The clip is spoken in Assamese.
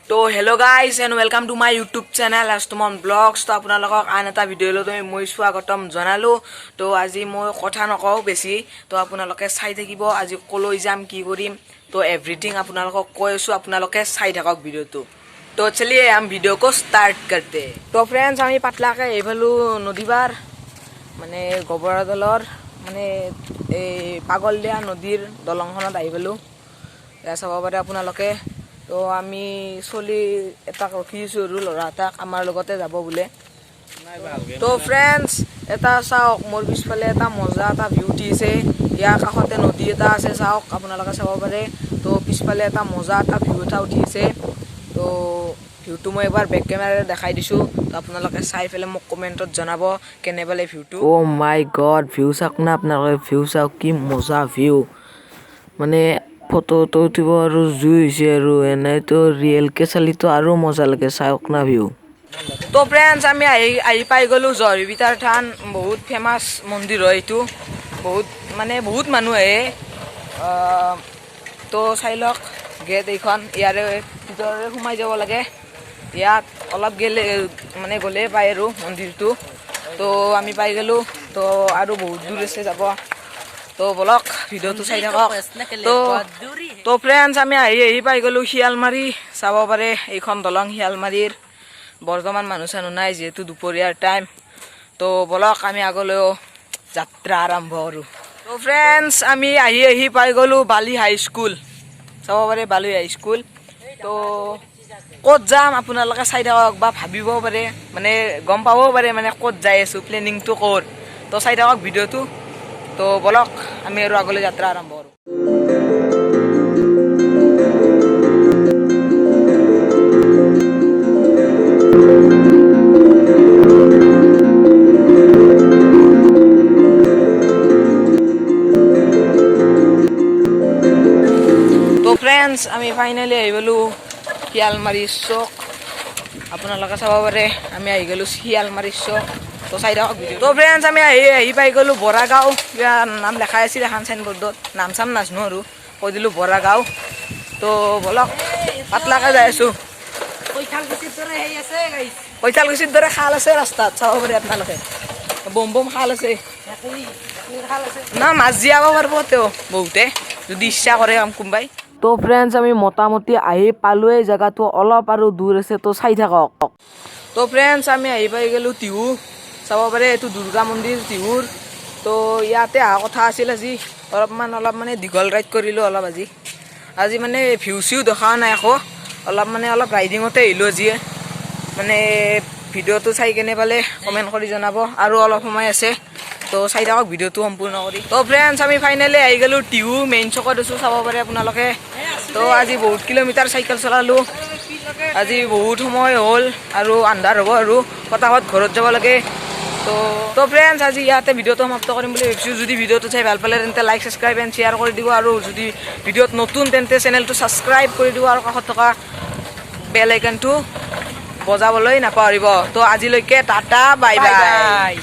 তো hello guys and welcome to my YouTube channel আষ্টমন blogs. তো আপোনালোকক আন এটা ভিডিঅ'লৈ মই স্বাগতম জনালোঁ। তো আজি মই কথা নকওঁ বেছি, তো আপোনালোকে চাই থাকিব। আজি ক'লৈ যাম, কি কৰিম, তো এভৰিথিং আপোনালোকক কৈ আছোঁ, আপোনালোকে চাই থাকক ভিডিঅ'টো। तो चलिए, हम वीडियो को स्टार्ट करते हैं। তো ফ্ৰেণ্ডছ, আমি পাতলাকে আহি পালোঁ নদীপাৰ, মানে গবৰাদলৰ মানে এই পাগলদিয়া নদীৰ দলংখনত আহি পালোঁ। এয়া চাব পাৰে আপোনালোকে। তো আমি চলি এটাক ৰখি আছোঁ আৰু ল'ৰা এটাক, আমাৰ লগতে যাব বোলে। তো ফ্ৰেণ্ডছ, এটা চাওক, মোৰ পিছফালে এটা মজা এটা ভিউ উঠিছে। ইয়াৰ কাষতে নদী এটা আছে, চাওক, আপোনালোকে চাব পাৰে। তো পিছফালে এটা মজা এটা ভিউ এটা উঠিছে। তো ভিউটো মই এবাৰ বেক কেমেৰাৰে দেখাই দিছোঁ। তো আপোনালোকে চাই পেলাই মোক কমেণ্টত জনাব কেনে পালে ভিউটো। অ' মাই গড, ভিউ চাওক না আপোনালোকে, ভিউ চাওক, কি মজা ভিউ। মানে ফটো উঠিব আৰু জুই হৈছে আৰু এনেইতো ৰিয়েলকে চালিতো আৰু মজা লাগে। চাওক না ভিউ। তো ফ্ৰেণ্ডছ, আমি আহি আহি পাই গ'লোঁ জহৰিবিতাৰ থান। বহুত ফেমাছ মন্দিৰ হয় এইটো, বহুত মানে বহুত মানুহ আহে। তো চাই লওক, গেট এইখন, ইয়াৰে ভিতৰৰে সোমাই যাব লাগে। ইয়াত অলপ গেলে মানে গ'লেই পায় আৰু মন্দিৰটো। তো আমি পাই গ'লোঁ। তো আৰু বহুত দূৰ আছে যাব। তো বলক, ভিডিঅ'টো চাই থাকক। তো ফ্ৰেণ্ডছ, আমি আহি আহি পাই গ'লোঁ শিয়ালমাৰী। চাব পাৰে, এইখন দলং শিয়ালমাৰীৰ। বৰ্তমান মানুহ চানুহ নাই, যিহেতু দুপৰীয়াৰ টাইম। তো বলক, আমি আগলৈও যাত্ৰা আৰম্ভ কৰোঁ। তো ফ্ৰেণ্ডছ, আমি আহি আহি পাই গ'লোঁ বালি হাইস্কুল। চাব পাৰে, বালি হাইস্কুল। তো ক'ত যাম আপোনালোকে চাই থাকক বা ভাবিবও পাৰে, মানে গম পাবও পাৰে, মানে ক'ত যাই আছোঁ, প্লেনিংটো ক'ত। তো চাই থাকক ভিডিঅ'টো। তো বলক, আমি আৰু আগলৈ যাত্ৰা আৰম্ভ কৰোঁ। তো ফ্ৰেণ্ডছ, আমি ফাইনেলি আহি গ'লোঁ শিয়ালমাৰী চক। আপোনালোকে চাব পাৰে, আমি আহি গ'লোঁ শিয়ালমাৰী চক। তো চাই থাকক ভিডিঅ'। তো ফ্ৰেণ্ডছ, আমি আহি আহি পাই গ'লোঁ বৰাগাঁও। কিবা নাম লেখাই আছিল এখন চাইনবোৰ্ডত, নাম চাম নাজানো আৰু কৈ দিলোঁ বৰাগাঁও। তো বলক, পাতলাকে যাই আছোঁ। কৈঠালকুছিৰ দৰে খাল আছে ৰাস্তাত, চাব পাৰে আপোনালোকে। বম বম খাল আছে না, মাছ জীয়াব পাৰিব তেওঁ বহুতে, যদি ইচ্ছা কৰে কোনোবাই। তো ফ্ৰেণ্ডছ, আমি মোটামুটি আহি পালোৱেই জেগাটো, অলপ আৰু দূৰ আছে। তো চাই থাকক। তো ফ্ৰেণ্ডছ, আমি আহি পাই গ'লোঁ টিহু। চাব পাৰে, এইটো দুৰ্গা মন্দিৰ টিহুৰ। তো ইয়াতে অহা কথা আছিল আজি। অলপমান অলপ মানে দীঘল ৰাইড কৰিলোঁ অলপ আজি। আজি মানে ভিউ চিউ দেখা নাই আকৌ, অলপ মানে অলপ ৰাইডিঙতে আহিলোঁ আজি। মানে ভিডিঅ'টো চাই কেনে পালে কমেণ্ট কৰি জনাব। আৰু অলপ সময় আছে, তো চাই থাকক ভিডিঅ'টো সম্পূৰ্ণ কৰি। তো ফ্ৰেণ্ডছ, আমি ফাইনেলি আহি গ'লোঁ টিহু মেইন চকত আছোঁ, চাব পাৰে আপোনালোকে। তো আজি বহুত কিলোমিটাৰ চাইকেল চলালোঁ। আজি বহুত সময় হ'ল আৰু আন্ধাৰ হ'ব আৰু ফটাফট ঘৰত যাব লাগে। তো ফ্ৰেণ্ডছ, আজি ইয়াতে ভিডিঅ'টো সমাপ্ত কৰিম বুলি ভাবিছোঁ। যদি ভিডিঅ'টো চাই ভাল পালে, তেন্তে লাইক, ছাবস্ক্ৰাইব এণ্ড শ্বেয়াৰ কৰি দিব। আৰু যদি ভিডিঅ'ত নতুন, তেন্তে চেনেলটো ছাবস্ক্ৰাইব কৰি দিব আৰু কাষত থকা বেল আইকনটো বজাবলৈ নাপাহৰিব। তো আজিলৈকে টাটা, বাই বাই।